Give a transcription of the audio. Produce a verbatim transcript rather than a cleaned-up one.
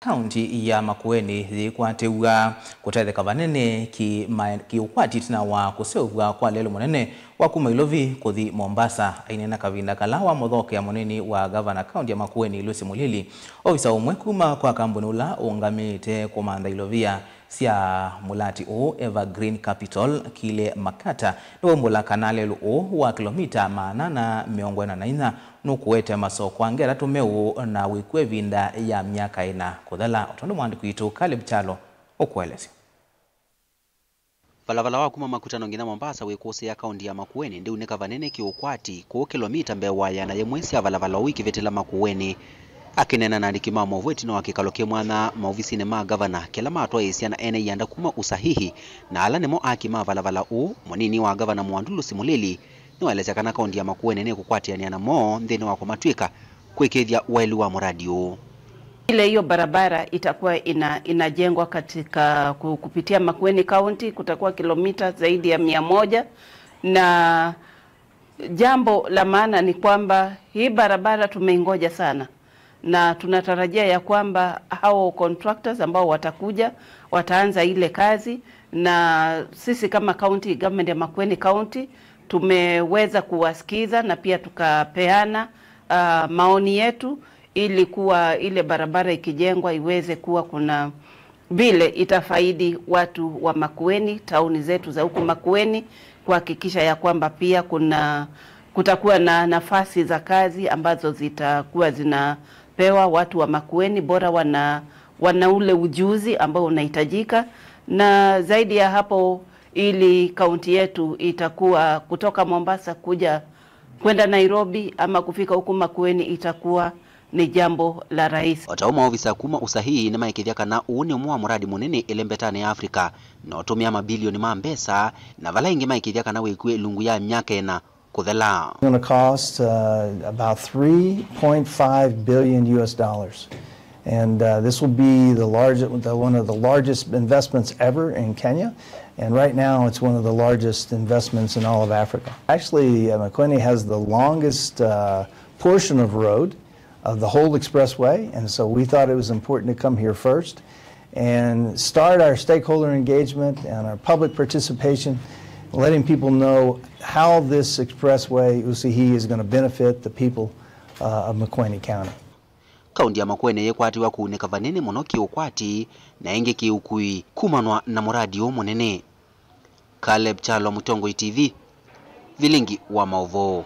Kaunti ya Makueni yĩkwatĩw'a kũtetheka vanene kĩ-, ma-, kĩũkwati ĩtina wa kũseũvw'a kwa lelũ mũnene wa kuma Ilovi kũthi Mombasa. Aineena kavinda kala wamũthokea mũnini wa ngavana kaunti ya Makueni, Lucy Mulili, ovisa ũmwe kuma kwa kambuni ũla ũngamĩte kũmantha ilovia sya mũlati ũũ, Evergreen Capital, Kile Makata, nĩwaumbũla kana lelũ ũũ wa kĩlomita maana ana mĩongo ĩna na inya nũkũete masoko angĩ atatũ meũ na wĩkw'a ĩvinda ya myaka ĩna kũthela, o tondũ mwandĩki witũ Caleb Kyalo ũkũelesya. Valavala wa kuma Makutano nginya Mombasa wĩkũsĩĩa kaunti ya Makueni ndĩunĩka vanene kĩũkwati kũũ kĩlomita mbee wa ĩana yĩmwe sya valavala ũu ikĩvĩtĩla Makueni. Akĩneena na andĩki ma maũvoo ĩtina wa kĩkalo kĩ mwanya maovisinĩ ma ngavana kĩla matwaĩĩsya na ene ianda kuma Usahihi na ala nĩmo aaki ma valavala ũũ, mũnini wa ngavana Mwandulusi Mulili nĩwaelesya kana kaunti ya Makueni nĩkũkwatĩanĩa namo nthĩnĩ wa kũmatw'ĩka kũĩkĩĩthya waĩlu wa mũradi ũũ. Ile hiyo barabara itakuwa ina-, inajengwa katika ku-, kupitia Makueni County, kutakuwa kilomita zaidi ya mia moja, na jambo la maana ni kwamba hii barabara tumeingoja sana, na tunatarajia ya kwamba hao contractors ambao watakuja wataanza ile kazi, na sisi kama county government ya Makueni County tumeweza kuwasikiza na pia tukapeana, ah, maoni yetu ili kuwa ile barabara ikijengwa iweze kuwa kuna vile itafaidi watu wa Makueni, tauni zetu za huku Makueni, kuhakikisha ya kwamba pia kuna, kutakuwa na nafasi za kazi ambazo zitakuwa zinapewa watu wa Makueni, bora wana, wana ule ujuzi ambao unahitajika. Na zaidi ya hapo, ili kaunti yetu itakuwa kutoka Mombasa kuja kwenda Nairobi ama kufika huku Makueni itakuwa ni jambo la rahisi. O ta ũu maovisa kuma Usahihi nĩmaĩkĩĩthya kana ũũ nĩ ũmwe wa mũradi mũnene ĩlembetanĩ ya Africa na ũtũmĩa mabilioni ma mbesa, na vala ĩngĩ maĩkĩĩthya kana wĩkw'e ĩlungu ya myaka ĩna kũthela. It's gonna cost, uh, about three point five billion U S dollars. And, uh, this will be the largest, the, one of the largest investments ever in Kenya. And right now, it's one of the largest investments in all of Africa. Actually, uh, Makueni has the longest, uh, portion of road of the whole expressway, and so we thought it was important to come here first and start our stakeholder engagement and our public participation, letting people know how this expressway, Usahihi, is gonna benefit the people, uh, of Makueni County. Kaunti ya Makueni yĩkwatĩwa kũunĩka vanene mũno kĩũkwati na ĩngĩ kĩũkui kumanwa na mũradi ũũ mũnene. Caleb Kyalo, Mũtongoi T V, Vilingi wa Maũvoo.